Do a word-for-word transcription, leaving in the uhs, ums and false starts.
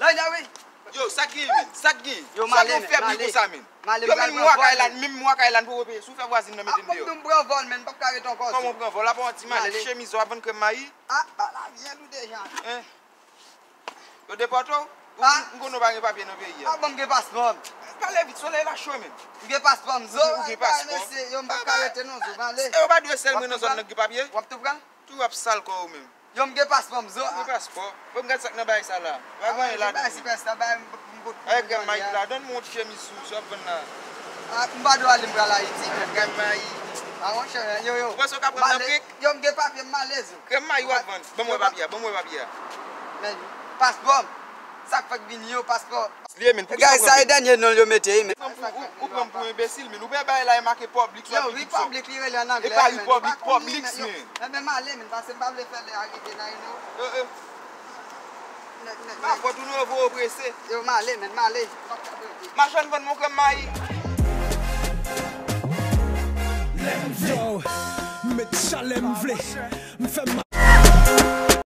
Ann ale, wi. Yo, sa k gen, men? Sa k gen? Yo, m ale, men, m ale. Sa k gen fèb li konsa, men? M ale, m pral pran vòl, men. Menm mwa kay la, menm mwa kay la, n poko peye. Si w fè vwazin nan mete m deyò. Kòman w pran vòl, men? M p ap ka ret ankò. Kòman w pran vòl? Apa w ti malèz? Chemiz w ap vann krèm mayi? Ah, ba la vyen lou deja. Hein? Yo depòte w? Ou, ah, m konnen w pa gen papye nan peyi a. Ah, bon, m gen paspò m. Pale vit, solèy la cho, men. M gen paspò m, zo. Ou gen paspò? Mesye, yo, m p ap ka rete non, zo, m ale. E yo pa dwe sèl mwen nan zòn nan ki gen papye? W ap tou pran? Tou w ap sal kò w menm. Yo, m gen paspò m, zo. Ou gen paspò? Bon, m gad sa k nan bagay sa la. Pa gen anyen la. Bay sipèsta, bay m, m, m, m, ay, krèm mayi la, donn mwen yon ti chemiz sou, sou ap vann la. Ah, m pa dwe ale, m pral Ayiti, men. Krèm mayi. Ah, monchè, yo, yo. Ou panse w ka pran m nan prank? Yo, m gen papye, m ale, zo. Krèm mayi w ap vann. Ban m wè papye a, ban m wè papye a. Men, paspò m. Sa k fèk vini yo, paspò. Li ye, men, pou kisa w pran m? Sa e dènye non yo mete, men. Ou pran m pou, ou, ou pran m pou enbesil, men. Ou wè bagay la e make Publix, w ap di Publix. Yo, Republic li rele an anglè, men. E pa Republic, Publix, men. Enben, m ale, men, paske m pa vle fè lè a rive nan, you know. Eh, eh. Nèg, nèg, nèg. Pa fòt ou nou yo voye w prese. Yo, m ale, men, m ale. M ap ka prete. M a jwenn vann mon krèm mayi. Yo, m met chalè m vle. M fè m